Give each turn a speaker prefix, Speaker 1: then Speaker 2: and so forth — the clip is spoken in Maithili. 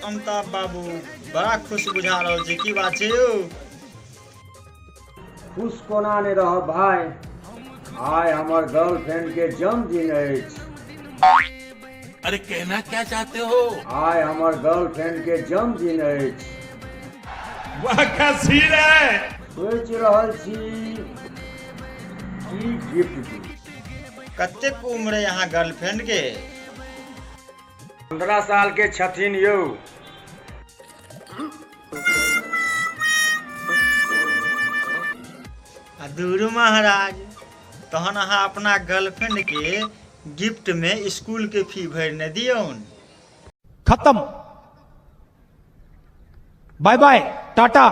Speaker 1: अमिताभ बाबू, बड़ा खुश बुझा रहल छी, की बात छै यौ?
Speaker 2: खुश कोना नहि रहब भाय, आइ हमर गर्लफ्रेंड के जन्मदिन अछि।
Speaker 3: अरे कहना क्या चाहते हो?
Speaker 2: आइ हमर गर्लफ्रेंड के जन्मदिन अछि।
Speaker 3: वाह क्या सीन है।
Speaker 2: सोचि रहल छी की गिफ्ट दी।
Speaker 1: कतेक उम्र है अहाँ गर्लफ्रेंड के?
Speaker 2: 15 साल के छथिन यौ।
Speaker 1: आ दूरू महाराज, तहन अहाँ अपना गर्लफ्रेंड के गिफ्ट में स्कूल के फी भरि ने दियौन।
Speaker 4: खत्म, बाय बाय टाटा।